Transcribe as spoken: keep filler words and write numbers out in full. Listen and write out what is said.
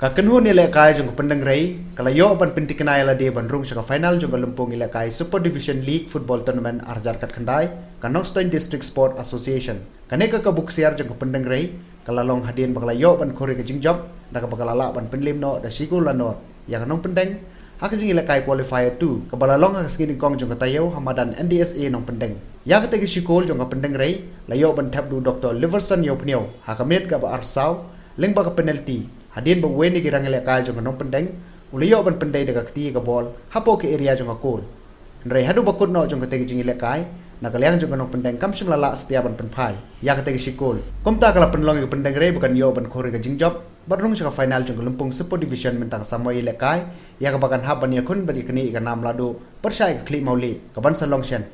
Ka kynhun ïalehkai jong ka Pyndengrei ka la ïoh ban pyntikna ïa lade ban rung sha ka final jong ka lympung ïalehkai Super Division League Football Tournament ar hajar khatkhyndai ka Nongstoiñ District Sport Association. Kane ka kabu ksiar jong ka Pyndengrei ka la long hadien ba ka la ïoh ban khur ïa ka jingjop da kaba ka la lah ban pynliem noh da shi kol la nod ïa ka Nongpyndeng ha ka jingïalehkai qualifier two kaba la long ha ka sngi nyngkong jong ka taïew ha madan N D S A Nongpyndeng. Ïa katei ka shi kol jong ka Pyndengrei la ïoh ban thep da u Doctor Liverson Ïewphniaw ha ka minit kaba arphew saw lyngba ka penalty hadien ba uwei na ki rangïalehkai jong ka Nongpyndeng u la ïoh ban pyndei da ka kti ïa ka bol hapoh ka area jong ka kol. Hynrei haduh ba kut noh jong katei ka jingïalehkai na ka liang jong ka Nongpyndeng kam shym la lah satia ban pynphai ïa katei ka shi kol. Kumta ka la pynlong ïa ka Pyndengrei ba kan ïoh ban khur ïa ka jingjop bad rung sha ka final jong ka lympung Super Division mynta ka samoi ïalehkai ïa kaba kan hap ban ïakhun bad ïaknieh ïa ka nam lahduh pyrshah ïa ka Khliehmawlieh kaban sa long shen.